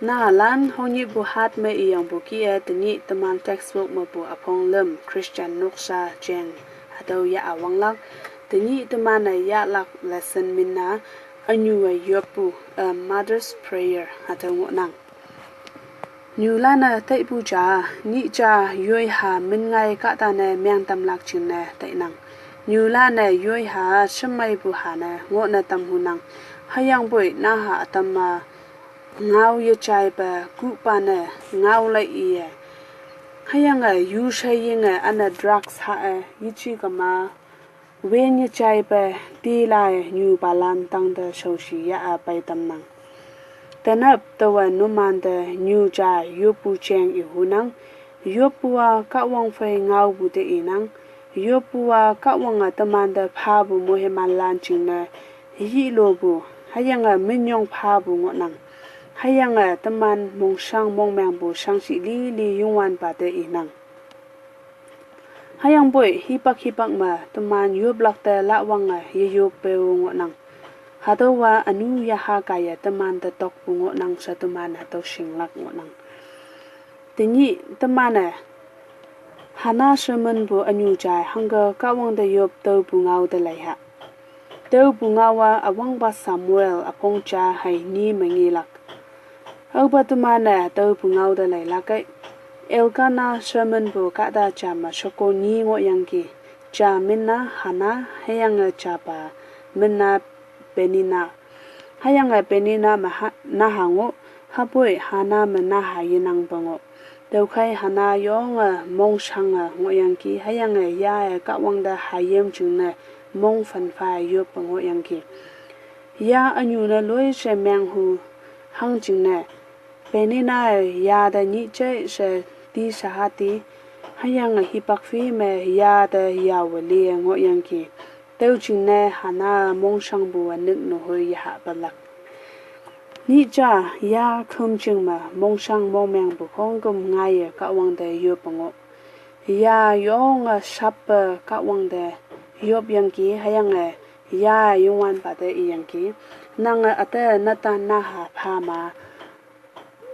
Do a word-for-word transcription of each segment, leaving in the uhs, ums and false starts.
Nahalan hongnyihpu hat me iyongpu kih-e tenyih teman textbook mepu üpong lüm Christian noksa jeng hatüo yah üwanglak. Tenyih teman-e yahlak lesson min-a, ünyu-e yoppu, a mother's prayer hatüo ngohnang. Nyulan-e taipu ja, nyih ja yoiha min ngai kahtane meng tamlak jingne tainang. Nyulan-e yoiha shemmeipu hane ngohne tamhunang. Hüyangpoi naha ütam-a ngao yejaipe kuhpa ne ngao lei iye. Hüyange yu sheyinge üne drugs ha-e yeji kema wen yejaipe tilae nyupalan tangte shaoshi yah-e peitamnang. Tenap taowe numante nyu ja yoppu jeng ihunang. Yoppu-a Kahwang phei ngaopu te inang. Yoppu-a Kahwange temante phapu moimanlan jingne yilopu, hüyange minyong phapu ngohnang. Hüyange teman mongshang mongmengpu shangshih lili Youngwanpa te inang. Hüyangpoi hipak hipak me teman yoplak te Lahwange yeyoppe-o ngohnang. Hatüowa ünu yaha kaiye temante tokpu ngohnang she teman hatüo shinglak ngohnang. Tenyih teman-e Hana sheminpu ünyu ja hangke Kahwang te yop tüopu ngao te leiha. Tüopu ngao-a üwangpa Samuel üpong ja hei nyi me ngelak. Aopa teman-e tüopu ngao te leilak ei. Elkana sheminpu kahta ja me sheko nyi ngohyangki. Ja min-a Hana, hüyange japa min-a Penina. Hüyange Penina me ha, naha ngoh, hüpoi Hana me naha yenangpe ngoh. Tüokhei Hana yonge mongshange ngohyangki, hüyange yae Kahwang te hayim jingne mongphan pha yoppe ngohyangki. Ya ünyu ne loi she menghu hangjingne Penina-e ya te nyih jai she ti shahati, hüyange hipak phi me ya te yawe li ngohyangki. Tüo jingne Hana mongshangpu-a nük nehoi yehahpelak. Nyih ja ya khümjing me mongshang mongmengpu khongküm ngaiye Kahwang te yoppe ngoh. Ya yonge shappe Kahwang te yopyangki, hüyange ya Youngwanpa te iyangki. Nange üte netan naha pha ma,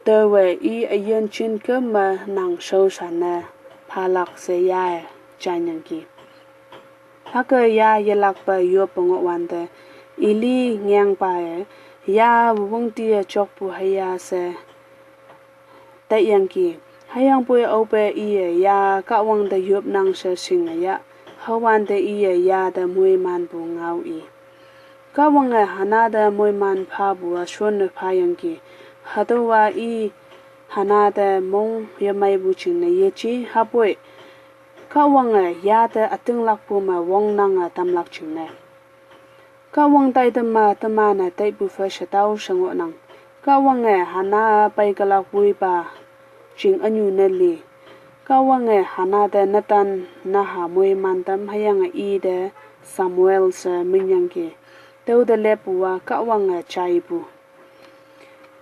taowe i üyin jin küm me nang shaoshan ne phalak she yae janyangki. Hüke ya yelakpe yoppe ngohwante, Eli ngengpawe ya wüngti-e jokpu hüya she taiyangki. Hüyangpoi aope iye ya Kahwang te yopnang she shinge yah, hüwante iye ya te moimanpu ngao i. Kahwange Hana te moiman phapu-a shonne phayangki. Hatüowa i Hana te mong yemeipu jingne yeji hüpoi Kahwange ya te ütinglakpu me wongnange tamlak jingne. Kahwang taitam me teman-e taipu phe shetao she ngohnang. Kahwange Hana-a peikelak woipa jing ünyu ne li. Kahwange Hana te netan naha moiman tam, hüyange i te Samuel she minyangki. Tüote leppu-a Kahwange jaipu.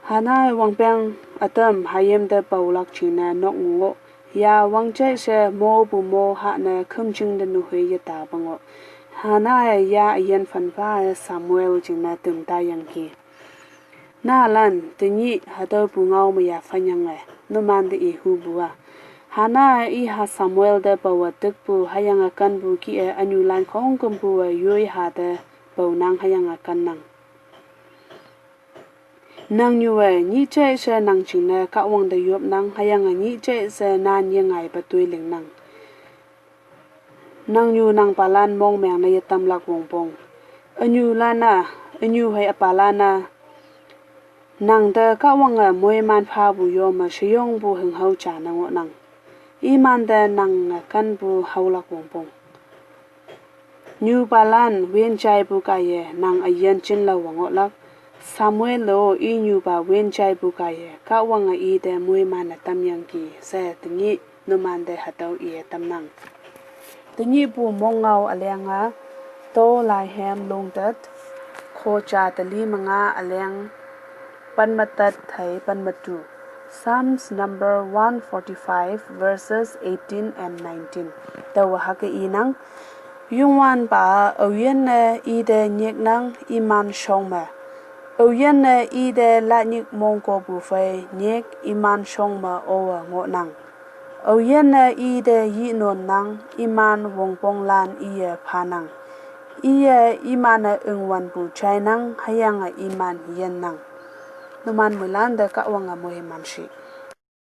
Hana-e wangpeng ütam hayim te paolak jingne nok ngoh. Ya wang jai she mopu mo hahne khümjing te nehoi yetape ngoh. Hana-e ya üyin phan pha-e Samuel jingne tüm taiyangki. Nahalan tenyih hatüopu ngao me yaphanyange numante ihupu-a, Hana-e iha Samuel te paowe tükpu hüyange kenpu kih-e ünyulan khongkümpu-e yoiha te paonang hüyange kennang. Nangnyuwe nyih jai she nang jingne Kahwang te yopnang, hüyange nyih jai she nan yengaipe toi lingnang. Nangnyu nangpalan mongmeng ne yetamlak wongpong. Ünyulan-a, ünyu hei üpalan-a, nang te Kahwange moiman phapu yo me sheyongpu hünghao ja ne ngohnang. Imante nange kenpu haolak wongpong. Nyupalan win jaipu kaiye nang üyin jinlaowe ngohlak. Samuel-o i nyupa win jaipu kaiye Kahwange i te moiman-e tamyangki she tenyih numante hatüo iye tamnang. Tenyihpu mongngao üleng-a, To Lai Hem Longtet, khoja teli me nga üleng pen me tet hei pen me tu. Psalms number one forty-five, verses eighteen and nineteen. Taowe hüke inang: Youngwanpa aoyinne i te nyiknang iman shong me. Aoyinne ite lanyik mongkopu phei nyik iman shong me owe ngohnang. Aoyinne ite yihnonnang, iman wongponglan iye phanang. Iye iman-e üngwünpu jainang, hüyange iman yinnang. Numan moilan te Kahwange moiman shi.